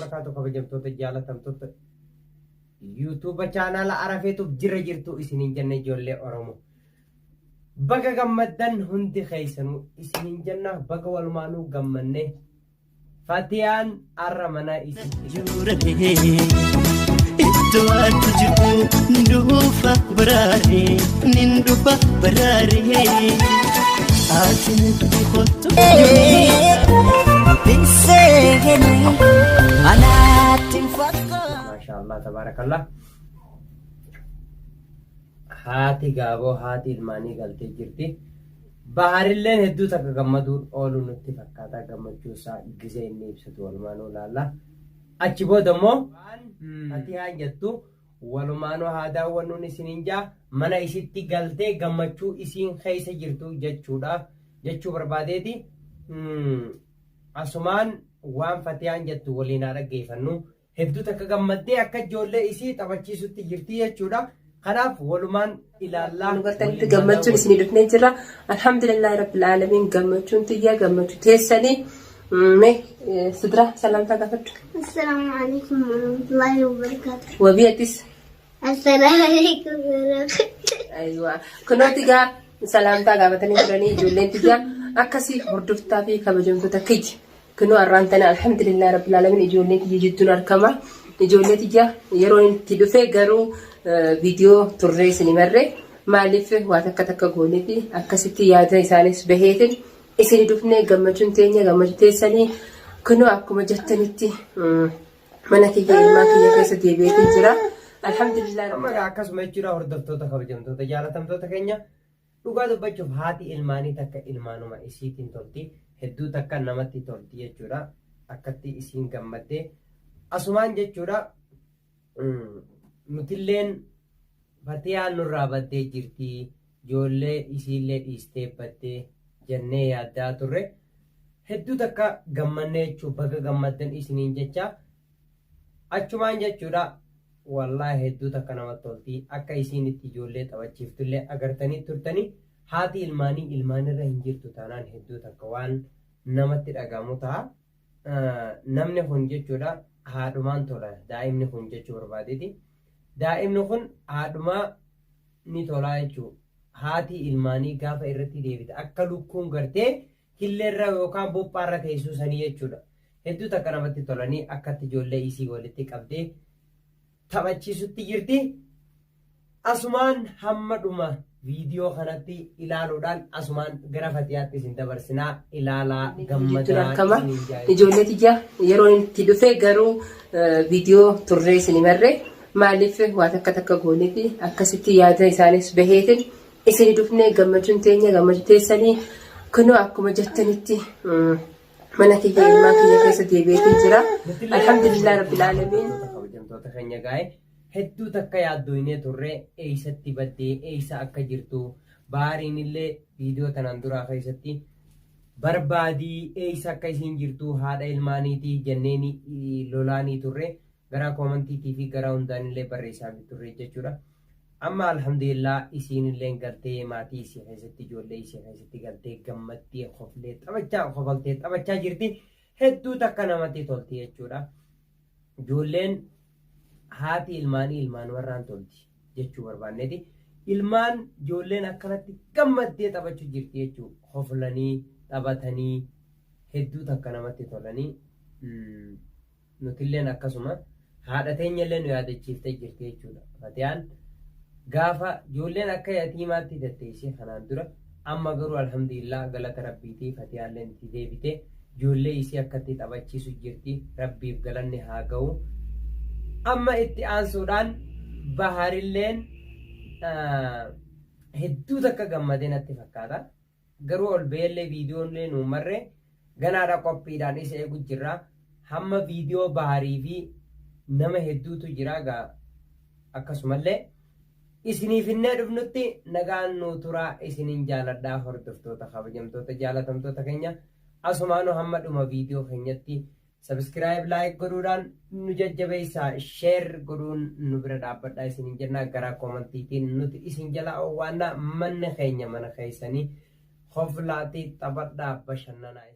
Wabarakaatu. Kabajamtoota jaalatamtoota YouTube chaanaala Arafeetuuf jirra jirtu isiniin jenna. Ijoollee Oromoo, baga gammaddan hundi keessanuu isiniin jenna. Baga walumaanuu gammanne. Fatiyaan arra mana isitti Iddoo ati jirtu dhufa baraaree, nin dhufa baraaree, ati nutti kottu. Maasha Allah, tabaarakallah. Haati gaaboo, haati ilmaanii galtee jirti. Baharilleen hedduu takka gammaduun oolu nutti fakkaata. Gammachuu isaa gizee inni ibsatu walumaanuu ilaalla. Achi booda immoo waan Fatiyaan jettu walumaanuu haa daawwannuun isiniin jaa. Mana isitti galtee gammachuu isiin keessa jirtu jechuudha jechuu barbaadeeti. Asumaan waan Fatiyaan jettu waliin haa dhaggeeffannu. Hedduu takka gammaddee akka ijoollee isii taphachiisutti jirti jechuudha. Kanaaf walumaan ilaallaa. Nu gartanitti gammachuun isinii dhufnee jira. Alhamdulillahi rabbil aalamiin, gammachuun tiyya gammachuu teessanii. Mee Sidra, salaamtaa gaafadhu. Assalamu alaikum warahmatullahi wabarakatuh. Wabii, atis. Assalamu alaikum warahmatullahi. Aywa. Kunooti gaa salaamtaa gaafatanii turanii ijoolleen tiyya akkasii, hordoftaa fi kabajamtoota kiyya. Kunoo har'aan tana alhamdulillah rabbil aalamiin ijoolleen tiyya jidduun argama. Ijoollee tiyya yeroo itti dhufe garuu viidiyoo turree isin marre, maaliif waa takka takka gooneeti akkasitti yaada isaanis baheetin isin dhufne. Gammachuun teenya gammachuu teessanii. Kunoo akkuma jettanitti mana kiyya ilmaan kiyya keessa deebi'eetiin jira. Alhamdulillah. Amma egaa akkasuma jechuudha, hordoftoota kabajamtoota jaalatamtoota keenya. Dhugaa dubbachuuf haati ilmaanii takka ilmaanuma isiitiin tolti. Hedduu takka namatti tolti jechuudha. Akkatti isiin gammaddee asumaan jechuudha. Nutilleen Fatiyaan nurraa baddee jirti, ijoollee isiillee dhiistee baddee jennee yaaddaa turre. Hedduu takka gammannee jechuu. Baga gammaddan isiniin jecha achumaan jechuudha. Wallaahi hedduu takka namatti tolti. Akka isiin itti ijoollee taphachiiftullee agartanii turtanii. Haati ilmaanii ilmaanirra hin jirtu taanaan hedduu takka waan namatti dhagahamu ta'a. Namni kun jechuudha haadhumaan tola daa'imni kun jechuu barbaadeeti. Daa'imni kun haadhumaa ni tolaa jechuu. Haati ilmaanii gaafa irratti deebite akka lukkuun gartee killeerra yookaan buphaarra teessuu sanii jechuudha. Hedduu takka namatti tolanii akkatti ijoollee isii walitti qabdee taphachiisutti jirti. Asumaan hamma dhuma viidiyoo kanatti ilaaluudhaan asumaan gara Fatiyaatti isin dabarsinaa, ilaalaa Jidduun gammadaa argama. isiniin jaa jechuudha. Ijoollee tiyya yeroo itti dhufe garuu viidiyoo turree isin marre, maaliif waa takka takka gooneeti akkasitti yaada isaanis baheetin isin dhufne. Gammachuun teenya gammachuu teessanii. Kunoo akkuma jettanitti mana kiyya ilmaan kiyya keessa deebi'eetiin jira. Nutillee Alhamdulillah rabbil aalamiin. Kabajamtoota keenya, gaa'e hedduu takka yaaddoynee turre, eeysatti baddee, eeysa akka jirtu. Baariin illee viidiyoo tanaan duraa keessatti barbaadii eeysa akka isiin jirtu haadha ilmaaniitii jenneeni lolaanii turre, gara koomantiitii fi gara hundaanillee barreessaa turre jechuudha. Amma alhamdulillah isiin illee galtee maatii isii keessatti, ijoollee isii keessatti galtee gammaddee koflee taphachaa, kofaltee taphachaa jirti. Hedduu takka namatti tolti jechuudha. Ijoolleen haati ilmaanii ilmaan warraan tolti jechuu barbaanneeti. Ilmaan ijoolleen akkanatti gammaddee taphachuu jirti jechuu, koflanii taphatanii hedduu takka namatti tolanii. Nutilleen akkasuma haadha teenyallee nu yaadachiiftee jirti jechuudha. Fatiyaan gaafa ijoolleen akka yatiimaatti tetteessee kanaan dura, amma garuu alhamdulillah, galata rabbiitii, Fatiyaalleen itti deebite, ijoollee isii akkatti taphachiisu jirti. Rabbiif galanni haa ga'u. Amma itti aansuudhaan Baharilleen hedduu takka gammadee natti fakkaata. Garuu ol beellee viidiyoonillee nuu marre ganaadha, qophiidhaan isa eegu jirra. Hamma viidiyoo Baharii fi nama hedduutu jira gaa. Akkasumallee isiniif hinnee dhufnutti nagaan nuu turaa isinin jaaladhaa. Hordoftoota kabajamtoota jaalatamtoota keenya, asumaanuu hamma dhuma viidiyoo keenyatti subscribe, like godhuudhaan nu jajjabeessaa, share godhuun nu bira dhaabbadhaa isinin jenna. Gara koomantiitiin nuti isin jalaa owwaannaa. Manni keenya mana keessanii, hoflaatii taphadhaa, bashannanaa.